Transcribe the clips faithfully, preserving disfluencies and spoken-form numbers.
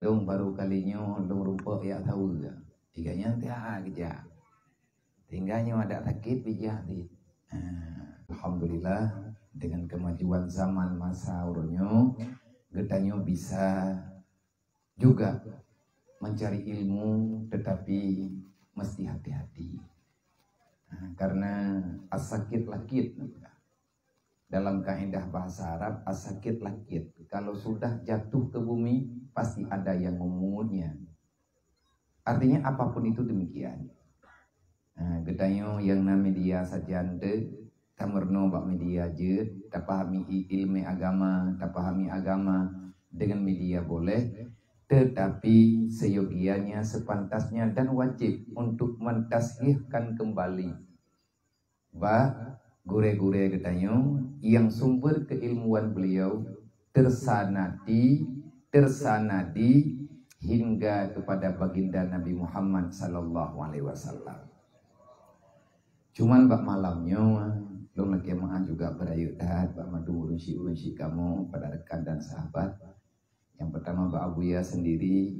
Lôn baru kali nyoe lôn rumpok jak saweue. Tiga nyan tiha keujak. Tinggai nyoe adak sakét bijah di. Alhamdulillah, dengan kemajuan zaman masa uroe nyoe, geutanyoe bisa juga mencari ilmu, tetapi mesti hati-hati. Nah, karena as-sakit lakit. Dalam kaedah bahasa Arab, as-sakit lakit. Kalau sudah jatuh ke bumi, pasti ada yang memungutnya. Artinya, apapun itu demikian. Nah, geutanyoe nyang na media sajan teuh, tameurunoe bak media jeuet, tapahami i-, ilmu agama, tapahami agama dengan media boleh, tetapi seyogianya, sepantasnya dan wajib untuk mentashihkan kembali bak gurée-gurée geutanyoe nyang sumber keilmuan beliau tersanadi, tersanadi hingga kepada baginda Nabi Muhammad sallallahu alaihi wasallam. Cuman bak malam nyoe, lôn lakée meu'ah juga beurayeuk that bak mandum ureuëng syiek-ureuëng syiek kamoe, pada rekan dan sahabat. Yang pertama bak Abuya sendiri,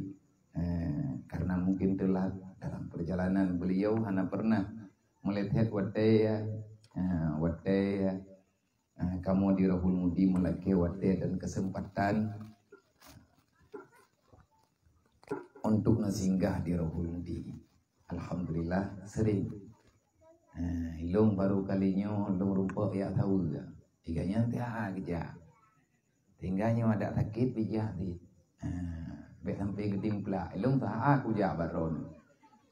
eh, karena mungkin telat dalam perjalanan, beliau hana pernah melihat watée, eh, watée, eh, kamoe di Rohul Mudi meulakée watée dan kesempatan untuk neusinggah di Rohul Mudi. Alhamdulillah, sering. Eh, ilong baru kali nyoe lôn rumpok jak saweue. Tiga nyan tiha keujak. Tinggai nyoe adak sakét bijah di. Eh, bék sampai geutimplak. Ilong saát kujak bak droeneuh.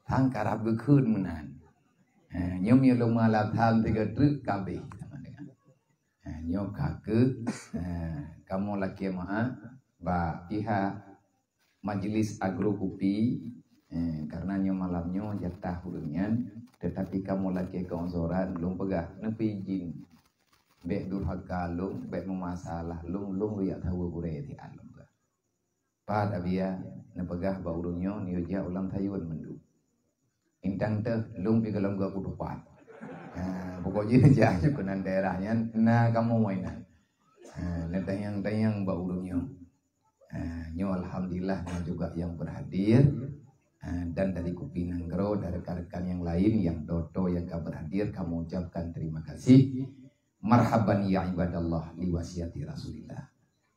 Sang karab geukheun meunan. Eh, nyoe meunyo lôn meualah tham tiga treuk ka abéh sama dengan. Eh, nyoe ka keuh, eh, kamoe lakée meu'ah bak pihak Majlis Agro Kupi, eh, karena nyoe malam nyoe jatah ureuëng nyan, tetapi kamoe lakée keuuzoran, lôn peugah, neupeuijin. Bék durhaka lôn, bék meumasalah lôn, lôn lôn jak saweue gurée siat lôn peugah. Pat Abuya neupeugah bak ureuëng nyoe, neuyue jak u lam sayuan mandum. Intang teuh lôn pih gohlom geuh kutupat. Ha, pokok jih jak keunan daerah nyan na kamoe inan. Ha, neutanyong-tanyong bak ureuëng nyoe. Ha, nyoe alhamdulillah na juga yang berhadir. Ha, dan dari Kupi Nanggroe, dari rekan-rekan yang lain yang toto yang ka berhadir, kamoe ucapkan terima kasih. Marhaban ya ibadallah li wasiati Rasulillah.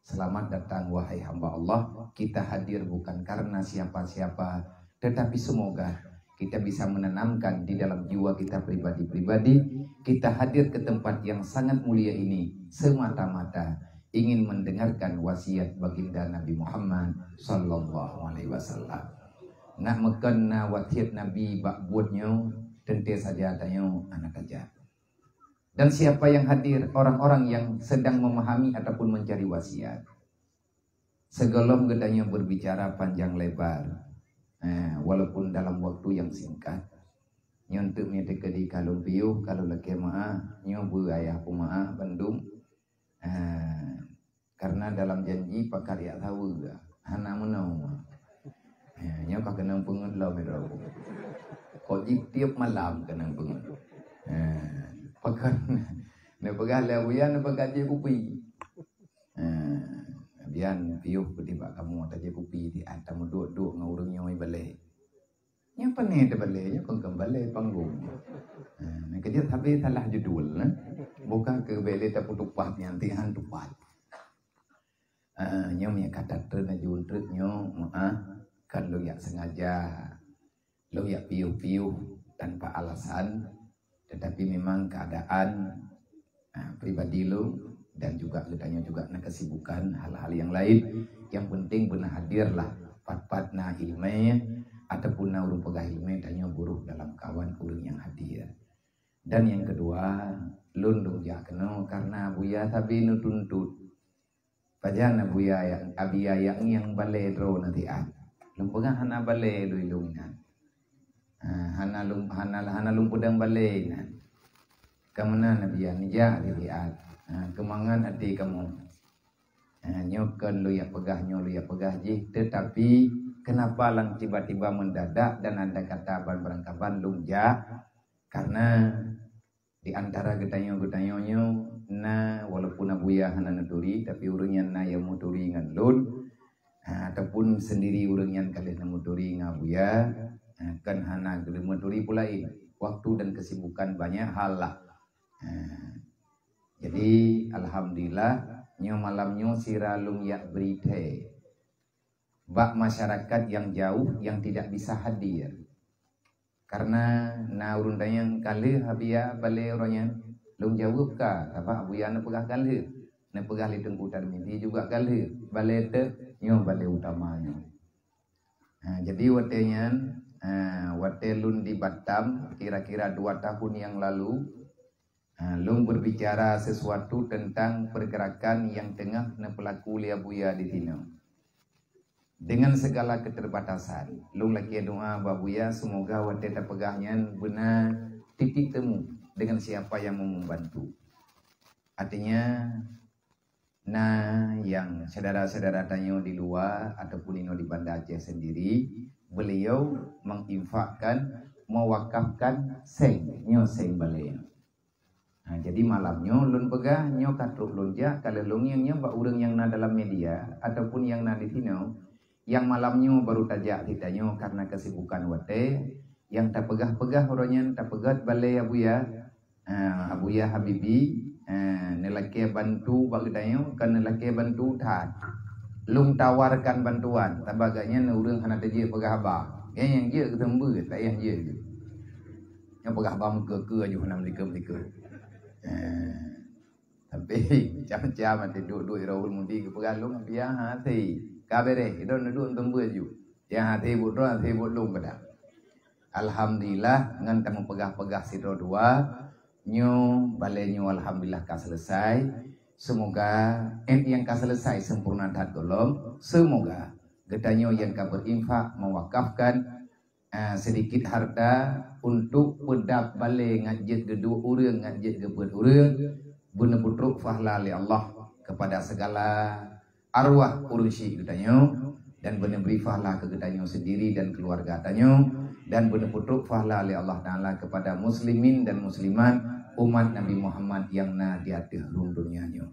Selamat datang wahai hamba Allah. Kita hadir bukan karena siapa-siapa, tetapi semoga kita bisa menanamkan di dalam jiwa kita pribadi-pribadi. Kita hadir ke tempat yang sangat mulia ini semata-mata ingin mendengarkan wasiat baginda Nabi Muhammad sallallahu alaihi wasallam. Nak meukeuna wasiat Nabi bak buet nyoe, teuntée saja tanyoe anak aja. Dan siapa yang hadir? Orang-orang yang sedang memahami ataupun mencari wasiat. Segohlom geutanyoe berbicara panjang lebar, eh, walaupun dalam waktu yang singkat, nyoe teuk mita keudi kalon piôh, kalon lakée meu'ah, nyoe beu ayah peumeu'ah bandum. Eh, karena dalam janji pakat jak saweue, hana meunoe. Eh, nyoe ka keunong peungeut lom droe. Kok jih tiep malam keunong peungeut. Eh, pakon neupeugah lé Abuya neupakat jih kupi. Eh, bian piôh keudi bak kamoe tajak kupi di ata meuduek-duek ngon ureuëng nyoe balée. Nyoe pane teubalée, nyoe kon-kon balée panggong. Eh, neukeujot habéh salah judul, eh. Bukan keu bék lé tapeutupat nyan, tihan tupat. Eh, nyoe meukat that treuk na jeuet treuk nyoe, meu'ah, kan lôn jak sengaja, lôn jak piôh-piôh tanpa alasan, tetapi memang keadaan, ah, pribadi lôn dan juga geutanyoe juga na kesibukan hal-hal yang lain. Yang penting beuna hadirlah pat-pat na ileumé ataupun na ureuëng peugah ileumé, tanyoe buruh dalam kawan ureuëng nyang hadir. Dan yang kedua, lôn lôn jak keunoe karena Abuya sabe neutuntut. Pajan Abuya, Abuya nyang balée droeneuh siat. Lôn peugah hana balée lôn ilong inan. Ha, hana lôn, hana, hana lôn peudong balée inan. Ka meunan Abuya neujak siat. Ha, keumangat até kamoe. Ha, nyoe kon lôn jak peugah, nyoe lôn jak peugah jih, tetapi kenapa lam tiba-tiba mendadak dan andai kata ban beurangkaban lôn jak? Karena di antara geutanyoe-geutanyoe nyoe na, walaupun Abuya hana neuturi, tapi ureuëng nyan na nyang meuturi ngon lôn. ataupun sendiri ureuëng nyan ka lheueh neumuturi ngon Abuya, eh, kan hana geuneumuturi pula, eh, waktu dan kesibukan banyak hal lah. Eh, jadi alhamdulillah, nyoe malam nyoe sira lôn jak bri thèe bak masyarakat yang jauh yang tidak bisa hadir. Karena na ureuëng tanyong ka lheueh Abuya balè uroe nyan, lôn jaweueb ka, sabab Abuya neupeugah ka lheueh. Neupeugah lé Teungku Tarmizi juga ka lheueh, balè teuk nyoe balè utama nyoe. Ha, jadi watèe nyan, ha, watèe lôn di Batam kira-kira dua tahun yang lalu, ha, lôn berbicara sesuatu tentang pergerakan yang teungoh neupeulaku lé Abuya di sinoe. Dengan segala keterbatasan, lôn lakèe doa bak Buya, seumoga watèe tapeugah nyan beuna titik temu dengan siapa yang mau membantu. Artinya, na nyang syedara-syedara tanyoe di luwa ataupun inoe di Banda Aceh sendiri, beliau menginfakkan, mewakafkan seng, nyoe seng balè nyoe. Ha, jadi malam nyoe lôn peugah, nyoe ka trok lôn jak, ka lheueh lôn ngieng nyoe bak ureuëng nyang na dalam media ataupun nyang na di sinoe, nyang malam nyoe baru tajak sitanyoe karena kesibukan watèe, nyang tapeugah-peugah uroe nyan tapeugöt balè Abuya, ha, Abuya Habibi, ha, neulakèe bantu bak geutanyoe, ka neulakèe bantu that. Lôn tawarkan bantuan, sabab gobnyan ureuëng hana teujeuet peugah haba. Nyang jeuet geuseumeubeuet, tak payah jeuet. Nyang peugah haba meukeue-keue aju hana meulikot-likot. Eh, tapi macam-macam hati duek-duek Iraul Mudi geupeugah lôn biasa hati. Ka beres, idong duduk teumbeu aju. Nyang hati buet droe, hati buet lôn kadang. Alhamdulillah, ngon tameupeugah-peugah sidroe dua, nyoe balè nyoe alhamdulillah ka selesai. Semoga, eh, nyang ka selesai sempurna that gohlom. Semoga geutanyoe nyang ka berinfak, mewakafkan, ah, sedikit harta untuk peudap balè ngat jeuet geuduek ureuëng, ngat jeuet geubeuet ureuëng, beuneupeutrok pahala lé Allah kepada segala arwah ureuëng syik geutanyoe, dan beuneubri pahala keu geutanyoe sendiri dan keluarga tanyoe, dan beuneupeutrok pahala lé Allah Taala kepada muslimin dan muslimat umat Nabi Muhammad nyang na di ateueh rhueng donya nyoe.